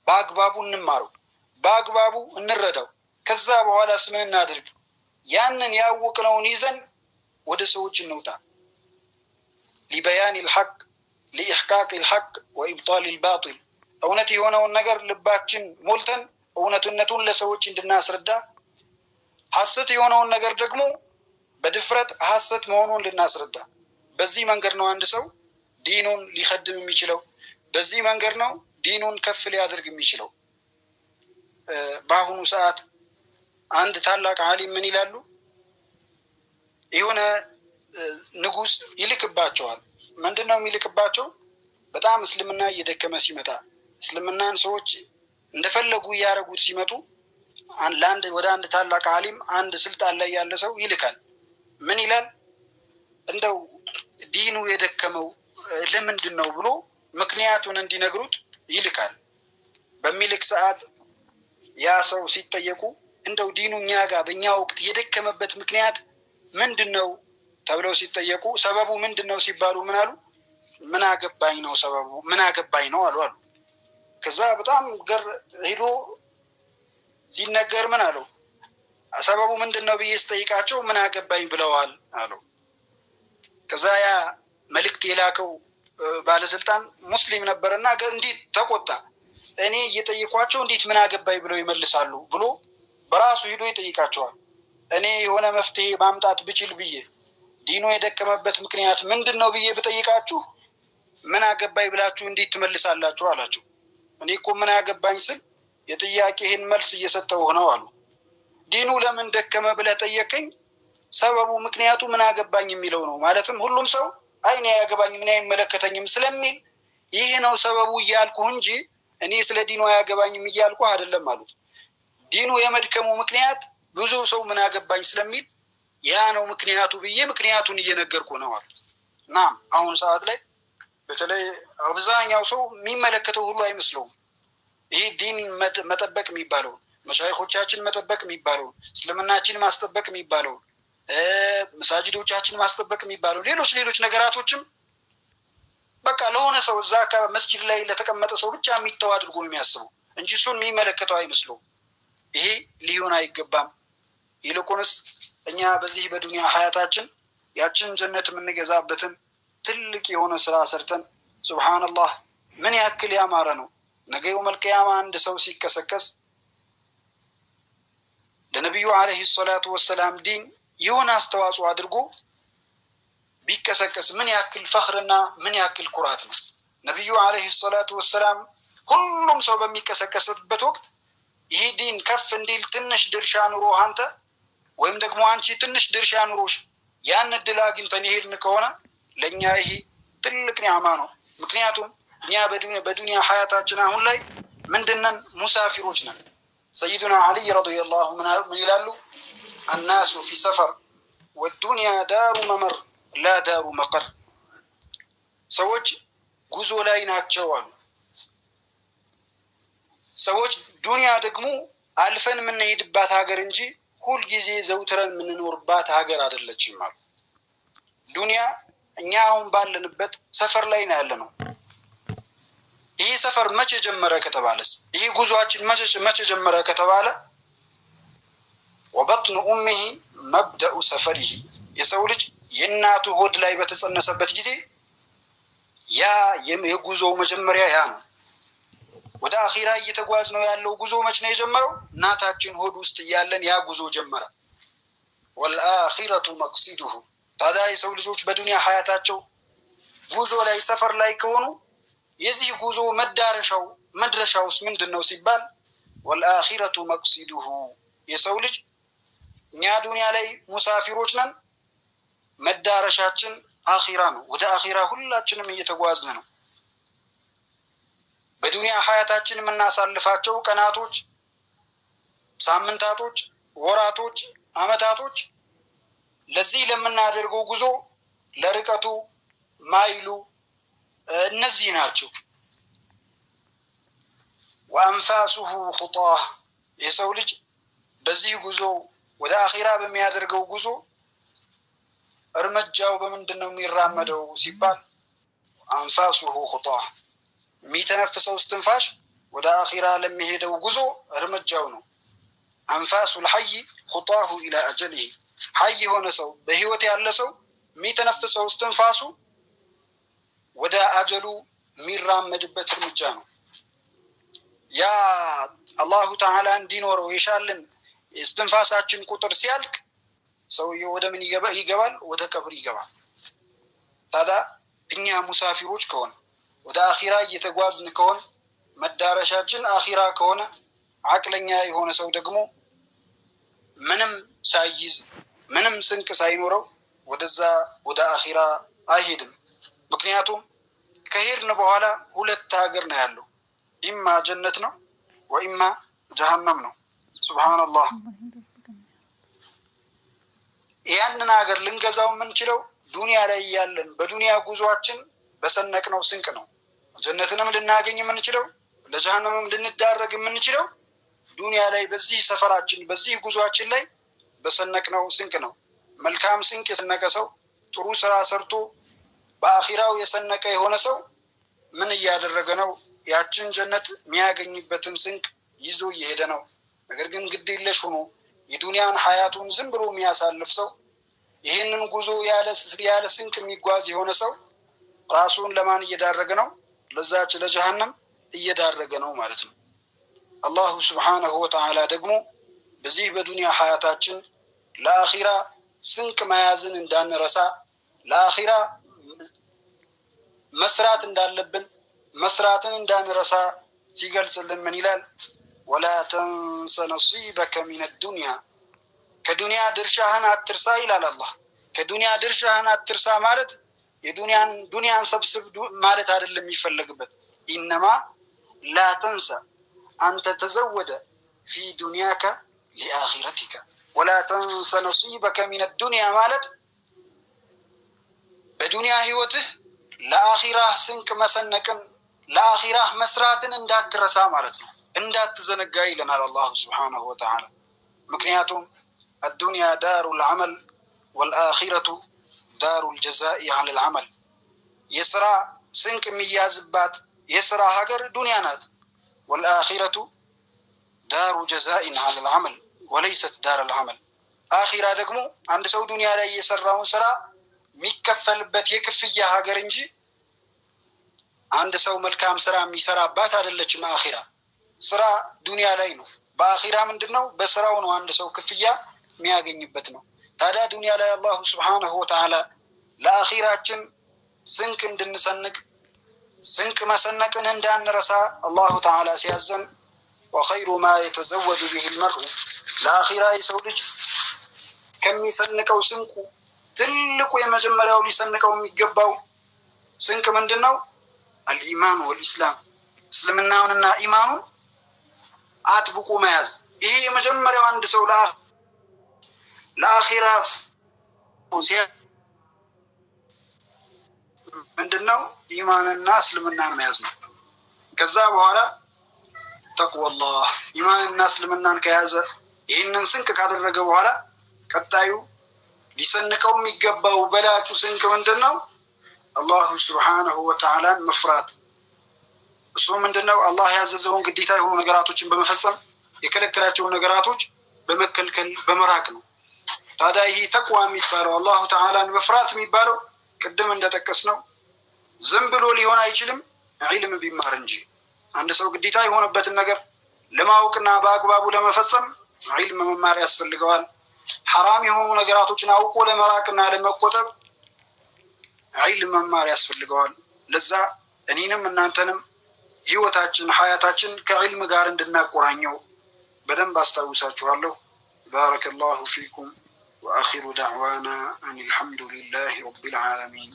በአግባቡ እንማረው፣ በአግባቡ እንረዳው። ከዛ በኋላስ ምን እናድርግ? ያንን ያወቅነውን ይዘን ወደ ሰዎች እንውጣ። لبيان الحق لإحقاق الحق وإبطال الباطل፣ እውነት የሆነውን ነገር ልባችን ሞልተን እውነትነቱን ለሰዎች እንድናስረዳ፣ ሐሰት የሆነውን ነገር ደግሞ በድፍረት ሐሰት መሆኑን ልናስረዳ። በዚህ መንገድ ነው አንድ ሰው ዲኑን ሊኸድም የሚችለው። በዚህ መንገድ ነው ዲኑን ከፍ ሊያደርግ የሚችለው። በአሁኑ ሰዓት አንድ ታላቅ ዓሊም ምን ይላሉ? የሆነ ንጉስ ይልክባቸዋል። ምንድን ነው የሚልክባቸው? በጣም እስልምና እየደከመ ሲመጣ፣ እስልምናን ሰዎች እንደፈለጉ እያደረጉት ሲመጡ፣ ለአንድ ወደ አንድ ታላቅ ዓሊም አንድ ስልጣን ላይ ያለ ሰው ይልካል። ምን ይላል? እንደው ዲኑ የደከመው ለምንድን ነው ብሎ ምክንያቱን እንዲነግሩት ይልካል። በሚልክ ሰዓት ያ ሰው ሲጠየቁ፣ እንደው ዲኑ እኛ ጋር በእኛ ወቅት የደከመበት ምክንያት ምንድን ነው ተብለው ሲጠየቁ፣ ሰበቡ ምንድን ነው ሲባሉ ምን አሉ? ምን አገባኝ ነው ሰበቡ፣ ምን አገባኝ ነው አሉ። ከዛ በጣም ገር ሄዶ ሲነገር ምን አለው? ሰበቡ ምንድን ነው ብዬ ስጠይቃቸው ምን አገባኝ ብለዋል አለው። ከዛ ያ መልእክት የላከው ባለስልጣን ሙስሊም ነበርና እንዴት ተቆጣ። እኔ እየጠየኳቸው እንዴት ምን አገባኝ ብለው ይመልሳሉ ብሎ በራሱ ሂዶ ይጠይቃቸዋል። እኔ የሆነ መፍትሄ ማምጣት ብችል ብዬ፣ ዲኑ የደከመበት ምክንያት ምንድን ነው ብዬ ብጠይቃችሁ ምን አገባኝ ብላችሁ እንዴት ትመልሳላችሁ አላቸው። እኔ እኮ ምን አገባኝ ስል የጥያቄህን መልስ እየሰጠሁህ ነው አሉ። ዲኑ ለምን ደከመ ብለህ ጠየቀኝ፣ ሰበቡ ምክንያቱ ምን አገባኝ የሚለው ነው። ማለትም ሁሉም ሰው አይ እኔ አያገባኝም፣ እኔ አይመለከተኝም ስለሚል ይህ ነው ሰበቡ እያልኩህ እንጂ እኔ ስለ ዲኑ አያገባኝም እያልኩህ አይደለም አሉት። ዲኑ የመድከሙ ምክንያት ብዙ ሰው ምን አገባኝ ስለሚል ያ ነው ምክንያቱ ብዬ ምክንያቱን እየነገርኩ ነው አሉት። እና አሁን ሰዓት ላይ በተለይ አብዛኛው ሰው የሚመለከተው ሁሉ አይመስለውም። ይህ ዲን መጠበቅ የሚባለውን፣ መሻይኾቻችን መጠበቅ የሚባለውን፣ እስልምናችን ማስጠበቅ የሚባለውን፣ መሳጅዶቻችን ማስጠበቅ የሚባለውን፣ ሌሎች ሌሎች ነገራቶችም በቃ ለሆነ ሰው፣ እዛ አካባቢ መስጂድ ላይ ለተቀመጠ ሰው ብቻ የሚተው አድርጎ ነው የሚያስበው እንጂ እሱን የሚመለከተው አይመስለውም። ይሄ ሊሆን አይገባም። ይልቁንስ እኛ በዚህ በዱንያ ሀያታችን ያችን ጀነት የምንገዛበትን ትልቅ የሆነ ስራ ሰርተን፣ ሱብሓነላህ ምን ያክል ያማረ ነው። ነገ የውመል ቂያማ አንድ ሰው ሲቀሰቀስ ለነቢዩ ዓለይሂ ሰላቱ ወሰላም ዲን የሆነ አስተዋጽኦ አድርጎ ቢቀሰቀስ ምን ያክል ፈኽርና ምን ያክል ኩራት ነው። ነቢዩ ዓለይሂ ሰላቱ ወሰላም ሁሉም ሰው በሚቀሰቀስበት ወቅት ይህ ዲን ከፍ እንዲል ትንሽ ድርሻ ኑሮ አንተ ወይም ደግሞ አንቺ ትንሽ ድርሻ ኑሮሽ ያን እድል አግኝተን የሄድን ከሆነ ለእኛ ይሄ ትልቅ ኒዕማ ነው። ምክንያቱም እኛ በዱንያ ሀያታችን አሁን ላይ ምንድነን? ሙሳፊሮች ነን። ሰይዱና ዓሊይ ረዲየላሁ ምን ይላሉ? الناس في سفر والدنيا دار ممر لا دار مقر። ሰዎች ጉዞ ላይ ናቸው አሉ። ሰዎች ዱንያ ደግሞ አልፈን የምንሄድባት ሀገር እንጂ ሁልጊዜ ዘውትረን የምንኖርባት ሀገር አይደለችም አሉ። ዱንያ እኛ አሁን ባለንበት ሰፈር ላይ ነው ያለ ነው። ይህ ሰፈር መቼ ጀመረ ከተባለስ፣ ይህ ጉዞአችን መቼ ጀመረ ከተባለ፣ وبطن أمه مبدأ سفره፣ የሰው ልጅ የእናቱ ሆድ ላይ በተጸነሰበት ጊዜ ያ የጉዞው መጀመሪያ ያ ነው። ወደ አኺራ እየተጓዝ ነው ያለው ጉዞ መች ነው የጀመረው? እናታችን ሆድ ውስጥ እያለን ያ ጉዞ ጀመረ። والآخرة مقصده። ታዲያ የሰው ልጆች በዱንያ ሀያታቸው ጉዞ ላይ፣ ሰፈር ላይ ከሆኑ የዚህ ጉዞ መዳረሻው መድረሻውስ ምንድን ነው ሲባል፣ والآخرة مقصده። የሰው ልጅ እኛ ዱንያ ላይ ሙሳፊሮች ነን። መዳረሻችን አኺራ ነው። ወደ አኺራ ሁላችንም እየተጓዝን ነው። በዱንያ ሀያታችን የምናሳልፋቸው ቀናቶች፣ ሳምንታቶች፣ ወራቶች፣ አመታቶች ለዚህ ለምናደርገው ጉዞ ለርቀቱ ማይሉ እነዚህ ናቸው። وأنفاسه خطاه፣ የሰው ልጅ በዚህ ጉዞ ወደ አኺራ በሚያደርገው ጉዞ እርምጃው በምንድን ነው የሚራመደው ሲባል፣ أنفاسه خطاه፣ የሚተነፍሰው እስትንፋሽ ወደ ወደ አኺራ ለሚሄደው ጉዞ እርምጃው ነው። አንፋሱል ሐይ ኹጣሁ ኢላ አጀሊሂ፣ ሐይ የሆነ ሰው፣ በህይወት ያለ ሰው የሚተነፍሰው እስትንፋሱ ወደ አጀሉ የሚራመድበት እርምጃ ነው። ያ አላሁ ተዓላ እንዲኖረው የሻልን እስትንፋሳችን ቁጥር ሲያልቅ ሰውየው ወደ ምን ይገባል? ወደ ቀብር ይገባል። ታዲያ እኛ ሙሳፊሮች ከሆን፣ ወደ አኺራ እየተጓዝን ከሆን፣ መዳረሻችን አኺራ ከሆነ፣ አቅለኛ የሆነ ሰው ደግሞ ምንም ሳይይዝ፣ ምንም ስንቅ ሳይኖረው ወደዛ ወደ አኺራ አይሄድም። ምክንያቱም ከሄድን በኋላ ሁለት ሀገር ነው ያለው፣ ኢማ ጀነት ነው ወኢማ ጀሀነም ነው። ሱብሃነላህ። ያንን ሀገር ልንገዛው የምንችለው ዱንያ ላይ ያለን በዱንያ ጉዟችን በሰነቅነው ስንቅ ነው። ጀነትንም ልናገኝ የምንችለው፣ ለጀሀነምም ልንዳረግ የምንችለው ዱንያ ላይ በዚህ ሰፈራችን፣ በዚህ ጉዟችን ላይ በሰነቅነው ስንቅ ነው። መልካም ስንቅ የሰነቀ ሰው፣ ጥሩ ስራ ሰርቶ በአኺራው የሰነቀ የሆነ ሰው ምን እያደረገ ነው? ያችን ጀነት የሚያገኝበትን ስንቅ ይዞ እየሄደ ነው። ነገር ግን ግድ የለሽ ሆኖ የዱንያን ሀያቱን ዝም ብሎ የሚያሳልፍ ሰው፣ ይህንን ጉዞ ያለ ስንቅ የሚጓዝ የሆነ ሰው ራሱን ለማን እየዳረገ ነው? ለዛች ለጀሀነም እየዳረገ ነው ማለት ነው። አላሁ ስብሓነሁ ወተዓላ ደግሞ በዚህ በዱንያ ሀያታችን ለአኺራ ስንቅ መያዝን እንዳንረሳ፣ ለአኺራ መስራት እንዳለብን መስራትን እንዳንረሳ ሲገልጽልን ምን ይላል? ወላ ተንሰ ነሲበከ ሚነ ዱንያ፣ ከዱንያ ድርሻህን አትርሳ ይላል አላህ። ከዱንያ ድርሻህን አትርሳ ማለት የዱንያን ዱንያን ሰብስብ ማለት አይደለም የሚፈለግበት። ኢነማ ላ ተንሰ አንተ ተዘወደ ፊ ዱንያከ ሊአኺረቲከ። ወላ ተንሰ ነሲበከ ሚነ ዱንያ ማለት በዱንያ ህይወትህ ለአኺራህ ስንቅ መሰነቅን፣ ለአኺራህ መስራትን እንዳትረሳ ማለት ነው፣ እንዳትዘነጋ ይለናል አላሁ ስብሓነሁ ወተዓላ። ምክንያቱም አዱንያ ዳሩ ልዓመል ወልአኺረቱ ዳሩ ልጀዛኢ ዐለ ልዓመል። የስራ ስንቅ የሚያዝባት የስራ ሀገር ዱንያ ናት። ወልአኺረቱ ዳሩ ጀዛኢን ዐለ ልዓመል ወለይሰት ዳር ልዓመል። አኺራ ደግሞ አንድ ሰው ዱንያ ላይ የሰራውን ስራ የሚከፈልበት የክፍያ ሀገር እንጂ አንድ ሰው መልካም ስራ የሚሰራባት አይደለችም። አኺራ ስራ ዱንያ ላይ ነው። በአኺራ ምንድን ነው? በስራው ነው አንድ ሰው ክፍያ የሚያገኝበት ነው። ታዲያ ዱንያ ላይ አላሁ ስብሓነሁ ወተዓላ ለአኺራችን ስንቅ እንድንሰንቅ፣ ስንቅ መሰነቅን እንዳንረሳ አላሁ ተዓላ ሲያዘን፣ ወኸይሩ ማ የተዘወዱ ቢሂ ልመርኡ፣ ለአኺራ የሰው ልጅ ከሚሰንቀው ስንቁ ትልቁ የመጀመሪያው ሊሰንቀው የሚገባው ስንቅ ምንድን ነው? አልኢማን ወልኢስላም፣ እስልምናውንና ኢማኑን አጥብቆ መያዝ። ይሄ የመጀመሪያው አንድ ሰው ለአኺራ ምንድን ነው? ኢማንና እስልምናን መያዝ ነው። ከዛ በኋላ ተቅወላህ፣ ኢማንና እስልምናን ከያዘ፣ ይህንን ስንቅ ካደረገ በኋላ ቀጣዩ ሊሰንቀው የሚገባው በላጩ ስንቅ ምንድን ነው? አላሁ ስብሓነሁ ወተዓላን መፍራት። እሱ ምንድን ነው? አላህ ያዘዘውን ግዴታ የሆኑ ነገራቶችን በመፈጸም፣ የከለከላቸውን ነገራቶች በመከልከል፣ በመራቅ ነው። ታዲያ ይህ ተቅዋ የሚባለው፣ አላሁ ተዓላን መፍራት የሚባለው ቅድም እንደጠቀስ ነው ዝም ብሎ ሊሆን አይችልም፣ ዒልም ቢማር እንጂ። አንድ ሰው ግዴታ የሆነበትን ነገር ለማወቅና በአግባቡ ለመፈጸም ዒልም መማር ያስፈልገዋል። ሐራም የሆኑ ነገራቶችን አውቆ ለመራቅና ለመቆጠብ ዒልም መማር ያስፈልገዋል። ለዛ እኔንም እናንተንም ህይወታችን ሀያታችን ከዒልም ጋር እንድናቆራኘው በደንብ አስታውሳችኋለሁ። ባረከላሁ ፊኩም ወአኺሩ ዳዕዋና አን አልሐምዱሊላሂ ረቢል ዓለሚን።